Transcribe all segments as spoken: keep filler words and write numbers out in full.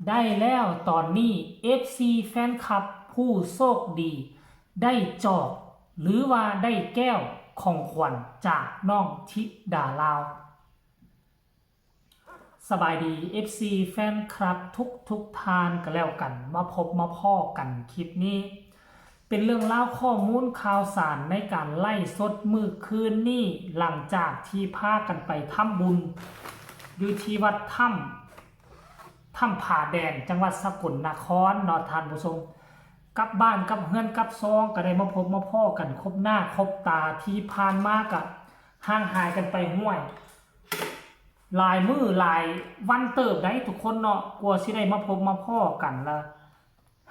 ได้แล้วตอนนี้ เอฟซี แฟนคลับผู้โชคดี ได้จอก หรือว่าได้แก้วของขวัญจากน้องธิดาลาว สบายดี เอฟซี แฟนคลับทุกทุกๆท่านก็แล้วกัน มาพบมาพ้อกันคลิปนี้ เป็นเรื่องราวข้อมูลข่าวสารในการไลฟ์สดมื้อคืนนี้ หลังจากที่พากันไปทำบุญ อยู่ที่วัดถ้ำ ถ้ำผาแดง จังหวัดสกลนครเนาะท่านผู้ชม กลับบ้านกลับเฮือนกลับซองก็ได้มาพบมาพ้อกันครบหน้าครบตา ที่ผ่านมาก็ห่างหายกันไปห้วย หลายมื้อหลายวันเติบได้ทุกคนเนาะ กว่าสิได้มาพบมาพ้อกันละ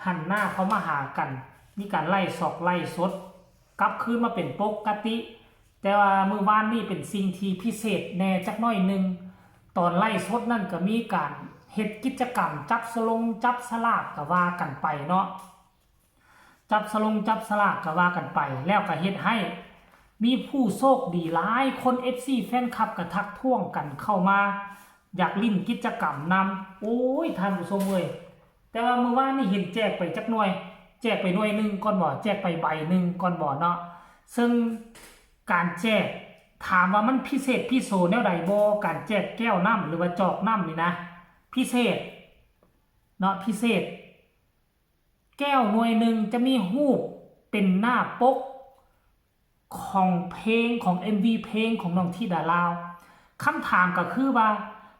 หันหน้าเข้ามาหากัน มีการไล่ซอกไล่สด กลับคืนมาเป็นปกติ แต่ว่ามื้อวานนี้เป็นสิ่งที่พิเศษแน่จักหน่อยหนึ่ง ตอนไล่สดนั่นก็มีการเฮ็ดกิจกรรมจับสลงจับสลากก็ว่ากันไปเนาะ จับสลงจับสลากก็ว่ากันไป แล้วก็เฮ็ดให้มีผู้โชคดีหลายคน เอฟซี แฟนคลับก็ทักท้วงกันเข้ามา อยากลิ้นกิจกรรมนำ โอ้ย ท่านผู้ชมเอ้ย แต่ว่ามื้อวานนี่เห็นแจกไปจักหน่วย แจกไปหน่วยหนึ่งก่อนบ่ แจกไปใบหนึ่งก่อนบ่เนาะ ซึ่งการแจก ถามว่ามันพิเศษพิโสแนวใดบ่ การแจกแก้วน้ำหรือว่าจอกน้ำนี่นะ พิเศษเนาะ พิเศษ แก้วหน่วยหนึ่งจะมีรูปเป็นหน้าปกของเพลง ของ เอ็มวี เพลงของน้องธิดาลาว คำถามก็คือว่า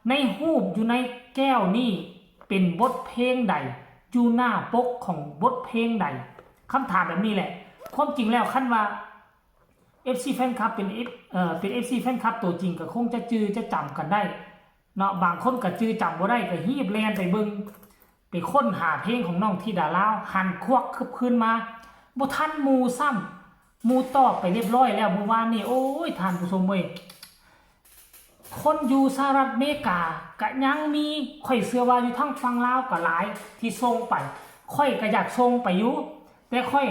ในรูปอยู่ในแก้วนี่เป็นบทเพลงใด อยู่หน้าปกของบทเพลงใด คำถามแบบนี้แหละ ความจริงแล้วคันว่า เอฟซี แฟนคลับเป็น F เอ่อเป็น เอฟซี แฟนคลับตัวจริงก็คงจะจื่อจะจำกันได้เนาะ บางคนก็จื่อจำบ่ได้ก็ฮีบแล่นไปเบิ่ง ไปค้นหาเพลงของน้องธิดาลาว หันควักคืบคืนมา บ่ทันหมู่ซ้ำ หมู่ตอบไปเรียบร้อยแล้วมื้อวานนี่ โอ้ย ท่านผู้ชมเว้ย คนอยู่สหรัฐอเมริกาก็ยังมี ข้อยเชื่อว่าอยู่ทางฝั่งลาวก็หลายที่ส่งไป ข้อยก็อยากส่งไปอยู่ แต่ข้อย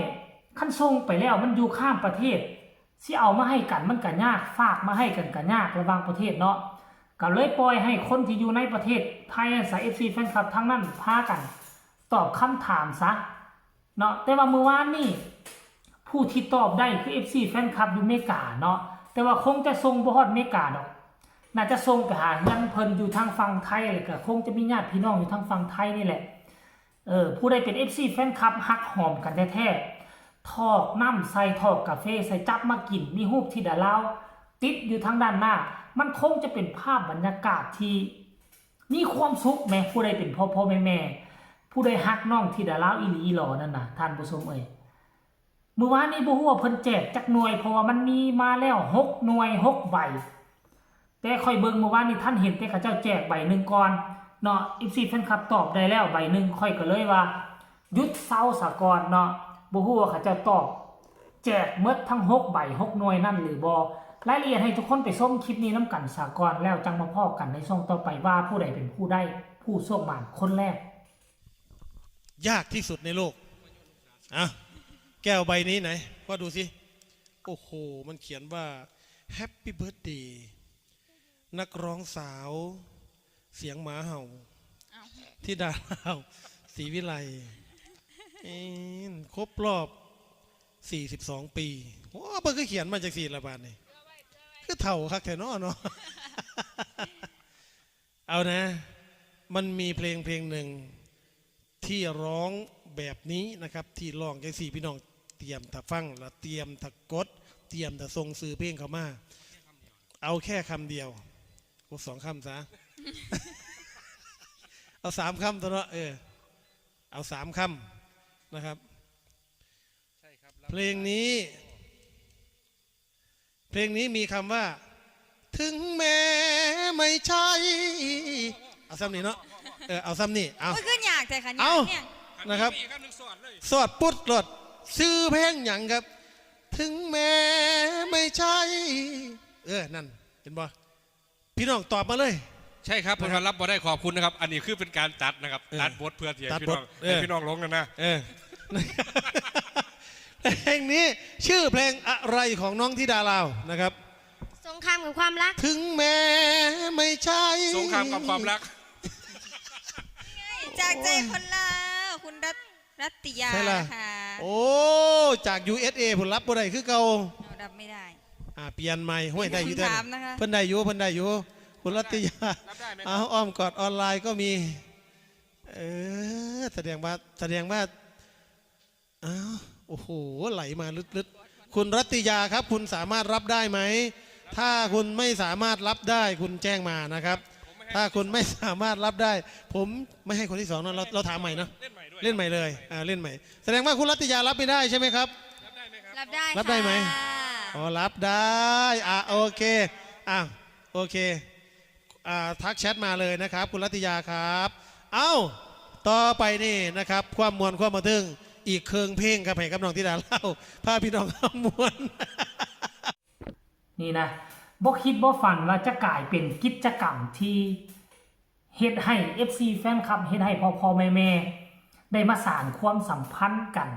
คันส่งไปแล้วมันอยู่ข้ามประเทศ สิเอามาให้กันมันก็ยาก ฝากมาให้กันก็ยากระหว่างประเทศเนาะ ก็เลยปล่อยให้คนที่อยู่ในประเทศไทย สาย เอฟซี แฟนคลับทั้งนั้นพากันตอบคำถามซะเนาะ แต่ว่ามื้อวานนี่ผู้ที่ตอบได้คือ เอฟซี แฟนคลับอยู่อเมริกาเนาะ แต่ว่าคงจะส่งบ่ฮอดอเมริกาดอก น่าจะส่งไปหาเฮือนเพิ่นอยู่ทางฝั่งไทย แล้วก็คงจะมีญาติพี่น้องอยู่ทางฝั่งไทยนี่แหละ เออ ผู้ใดเป็น เอฟซี แฟนคลับฮักหอมกันแท้ๆ ถอกน้ำใส่ ถอกกาแฟใส่ จับมากิน มีรูปธิดาลาวติดอยู่ทางด้านหน้า มันคงจะเป็นภาพบรรยากาศที่มีความสุขแหม ผู้ใดเป็นพ่อพ่อแม่แม่ ผู้ใดฮักน้องธิดาลาวอีหลีอีหลอนั่นน่ะ ท่านผู้ชมเอ้ย มื้อวานนี้บ่ฮู้ว่าเพิ่นแจกจักหน่วย เพราะว่ามันมีมาแล้วหกหน่วย หกใบ แต่ข้อยเบิ่งมื้อวานนี้ทันเห็นแต่เขาเจ้าแจกใบหนึ่งก่อนเนาะ เอฟซี แฟนคลับตอบได้แล้วใบหนึ่ง ข้อยก็เลยว่าหยุดเซาซะก่อนเนาะ บ่ฮู้ว่าเขาเจ้าตอบแจกหมดทั้งหกใบ หกหน่วยนั่นหรือบ่ รายละเอียดให้ทุกคนไปชมคลิปนี้นำกันซะก่อน แล้วจั่งมาพ้อกันในช่วงต่อไปว่าผู้ใดเป็นผู้ได้ ผู้โชคหม่านคนแรก ยากที่สุดในโลก อ่ะ แก้วใบนี้ไหน พ่อดูสิ โอ้โห มันเขียนว่า Happy Birthday นักร้องสาว เสียงหมาเห่า เอ้า ธิดาลาว ศรีวิไล เอ็นครบรอบ สี่สิบสอง ปี โอ้เพิ่นก็เขียนมาจากสี่ละบาทนี่ คือเฒ่าคักแท้เนาะเนาะ เอานะ มันมีเพลงเพลงหนึ่งที่ร้องแบบนี้นะครับ ที่ร้องจังซี่พี่น้องเตรียมถ้าฟัง แล้วเตรียมถ้ากด เตรียมถ้าส่งชื่อเพลงเข้ามา เอาแค่คำเดียว โอ้สองคำซะ เอาสามคำตัวเนาะ เออ เอาสามคำนะครับ เพลงนี้ เพลงนี้มีคำว่า ถึงแม้ไม่ใช่ เอาซ้ำนี่เนาะ เออ เอาซ้ำนี่ เอา โอ้ยขึ้นอยากแต่ขัน เอ้า เนี่ย นะครับ อีกคำหนึ่งสอดเลย สอดปุ๊ดโลด ชื่อเพลงหยังครับ ถึงแม้ไม่ใช่ เออ นั่น เห็นบ่ พี่น้องตอบมาเลย ใช่ครับผมรับบ่ได้ขอบคุณนะครับ อันนี้คือเป็นการตัดนะครับ เออ ตัดบทเพื่อที่ให้ ตัด พี่น้อง บทเออ ให้พี่น้องลงนะนะ เออ เพลงนี้ชื่อเพลงอะไรของน้องธิดาลาวนะครับ สงครามกับความรัก ถึงแม้ไม่ใช่ สงครามกับความรัก จาก ใจคนลาวคุณรัตรัตติยา ใช่ล่ะ นะคะ โอ้ จาก ยู เอส เอ ผมรับบ่ได้คือเก่า เรารับไม่ได้ อ่าเปลี่ยนใหม่ห้วยได้อยู่ มีคำถามนะคะ เพิ่นได้อยู่เพิ่นได้อยู่ คุณรัตติยา รับได้ไหม เอาอ้อมกอดออนไลน์ก็มี เออ แสดงว่าแสดงว่าอ้าวโอ้โห ไหลมาลึกๆ คุณรัตติยาครับ คุณสามารถรับได้ไหม ถ้าคุณไม่สามารถรับได้คุณแจ้งมานะครับ ถ้าคุณไม่สามารถรับได้ ผมไม่ให้คนที่สองนะเราเราถามใหม่เนาะ เล่นใหม่ด้วย เล่นใหม่เลยอ่าเล่นใหม่ แสดงว่าคุณรัตติยารับไม่ได้ใช่ไหมครับ รับได้ไหมครับ รับได้ รับได้ไหม ค่ะ อ๋อรับได้อ่ะโอเคอ่ะโอเคอ่าทักแชทมาเลยนะครับ คุณรัตติยาครับ เอ้า ต่อไปนี่นะครับ ความมวลความบันเทิงอีกเครื่องเพลงครับให้กับน้องธิดาเล่าพาพี่น้องเฮามวล นี่นะบ่คิดบ่ฝันว่าจะกลายเป็นกิจกรรมที่เฮ็ดให้ เอฟซี แฟนคลับ เฮ็ดให้พ่อพ่อแม่แม่ได้มาสานความสัมพันธ์กัน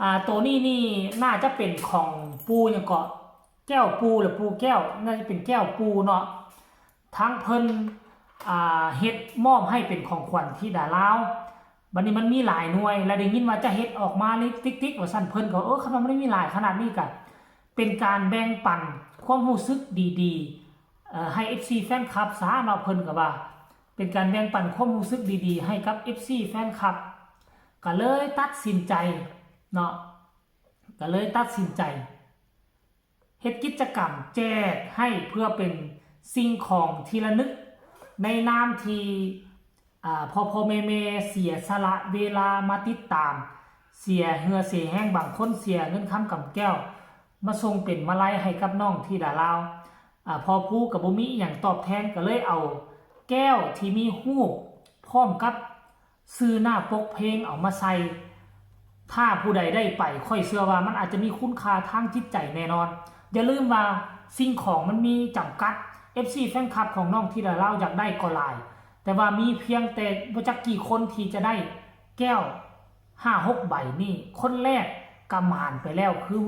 อ่าตัวนี้นี่น่าจะเป็นของปู่หยังเกาะแก้วปู่หรือปู่แก้วน่าจะเป็นแก้วปู่เนาะทั้งเพิ่นอ่าเฮ็ดมอบให้เป็นของขวัญธิดาลาวบัดนี้มันมีหลายหน่วย และได้ยินว่าจะเฮ็ดออกมาลิติกๆว่าซั่นเพิ่นก็เออคันว่ามันมีหลายขนาดนี้ก็ เป็นการแบ่งปันความรู้สึกดีๆเอ่อให้ เอฟซี แฟนคลับซะเนาะเพิ่นก็ว่า เป็นการแบ่งปันความรู้สึกดีๆให้กับ เอฟซี แฟนคลับก็เลยตัดสินใจเนาะก็เลยตัดสินใจเฮ็ดกิจกรรมแจกให้เพื่อเป็นสิ่งของที่ระลึกในนามที่ อ่าพ่อพ่อแม่แม่เสียสละเวลามาติดตาม เสียเหื่อเสียแฮงบางคนเสียเงินคำกำแก้ว มาส่งเป็นมาลัยให้กับน้องธิดาลาวอ่าพ่อผู้กับบ่มีอหย่างตอบแทนก็เลยเอาแก้วที่มีฮูปพร้อมกับชื่อหน้าปกเพลงเอามาใส่ ถ้าผู้ใดได้ไปข้อยเชื่อว่ามันอาจจะมีคุณค่าทางจิตใจแน่นอน อย่าลืมว่าสิ่งของมันมีจำกัด เอฟซี แฟนคลับของน้องธิดาลาวอยากได้ก็หลาย แต่ว่ามีเพียงแต่บ่จักกี่คนที่จะได้แก้วห้าหกใบนี่คนแรกกำหานไปแล้วคือ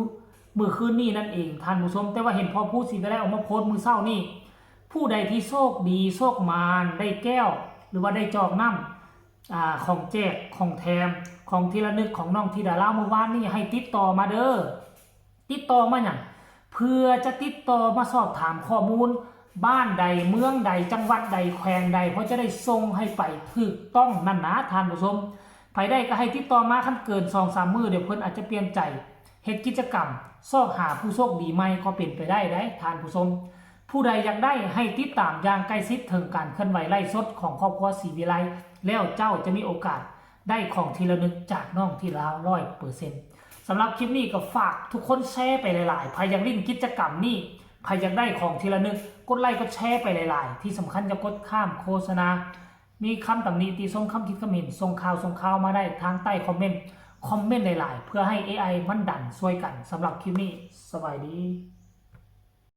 มื้อคืนนี้นั่นเองท่านผู้ชม แต่ว่าเห็นพ่อผู้ศรีวิไลออกมาโพสต์มื้อเช้านี่ผู้ใดที่โชคดีโชคหมานได้แก้ว หรือว่าได้จอกน้ำอ่าของแจกของแถมของที่ระลึกของน้องธิดาลาวมื้อวานนี่ให้ติดต่อมาเด้อ ติดต่อมาหยังเพื่อจะติดต่อมาสอบถามข้อมูล บ้านใดเมืองใดจังหวัดใดแขวงใดเพราะจะได้ส่งให้ไปถูกต้องนั่นนะท่านผู้ชมไผได้ก็ให้ติดต่อมาคันเกินสองสามมื้อเดี๋ยวเพิ่นอาจจะเปลี่ยนใจเฮ็ดกิจกรรมซอกหาผู้โชคดีใหม่ก็เป็นไปได้ได้ท่านผู้ชม ผู้ใดอยากได้ให้ติดตามอย่างใกล้ชิดถึงการเคลื่อนไหวไลฟ์สดของครอบครัวศรีวิไลแล้วเจ้าจะมีโอกาสได้ของที่ระลึกจากน้องธิดาลาวร้อยเปอร์เซ็นต์ สำหรับคลิปนี้ก็ฝากทุกคนแชร์ไปหลายๆ ใผอยากเล่นกิจกรรมนี่ใผอยากได้ของที่ระลึก กดไลค์กดแชร์ไปหลายๆ ที่สำคัญอย่ากดข้ามโฆษณา มีคำตำหนิติชมคำคิดคำเห็นส่งข่าวส่งข่าวมาได้ทางใต้คอมเมนต์ คอมเมนต์หลายๆ เพื่อให้ เอไอ มันดันช่วยกัน สำหรับคลิปนี้สบายดี